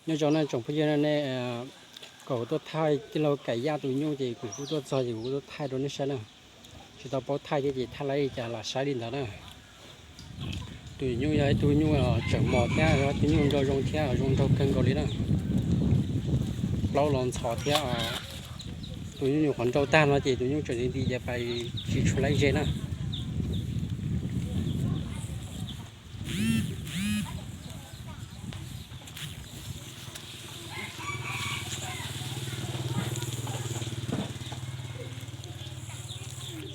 Nyob zoo na tsoom phooj ywg, nej kom kuv tuaj thaij tij laug Kaim Yaj tus nyuj ces kuv kuj tuaj txog ces kuv kuj tuaj thaij rau nej saib na. Tsis tau paub thaij thiab ces thaij li cas los saib li ntawd na. Tus nyuj yog ib tug nyuj tseem mos thiab yog tus nyuj nraug zoo thiab zoo nraug kawg nkaus li na. Plaub los ntxhov thiab. Tus nyuj nyuam qhuav nraug tag no ces tus nyuj tseem nti nti ces pais tsis tshua laib ze na.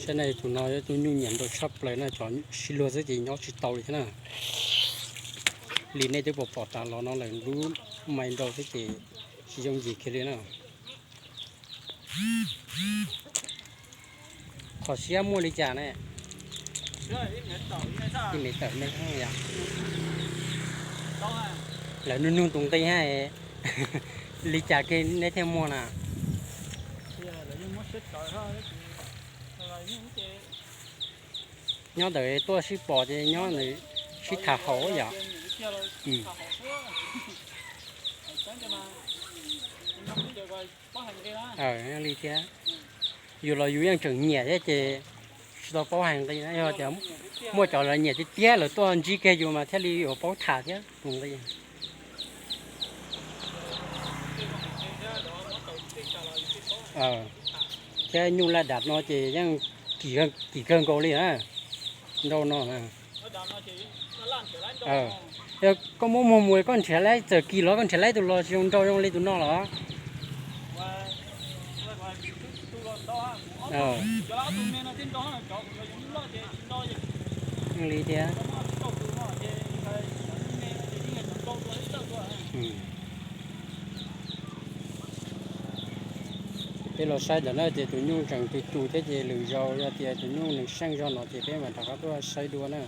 Saib na, tus no yog tus nyuj nyiam nraug tshaj plaws na, cov sib luag xwb ces nyob tsis tau li thiab na. Li nej twb pom pom tas los no lawm, lub mais nraug xwb ces tsis yooj yim kiag li na. Qhov siab muaj li cas ne? Ib mev tawm me yom. Lawv nug nug tus nqi ha, li cas kiag neb thiaj muag na? Nyob ntawm tuaj sib pom ces nyob ntawd sib tham haum yom. Li thiab, yus los yus yeej tseem nyiam thiab ces tsis tau paub hais nqi na, yog tias muaj cov lawv nyiam tiag tiag lawv tuaj ntsib kiag yus mas thiaj li yuav paub tham thiab tus nqi. Thiab nyuj laj dam no ces yeej kim kawg nkaus li na, nraug no na. Koj muab muag mus koj nrhiav laib, txawm kim los koj nrhiav laib tus los tsis zoo nraug zoo li tus no los. Li thiab. Peb los saib ntawm no ces tus nyuj tseem tus tus thiab ces lwm zaus yog tias tus nyuj nws seej zog no ces peb mam rov qab tuaj saib dua na.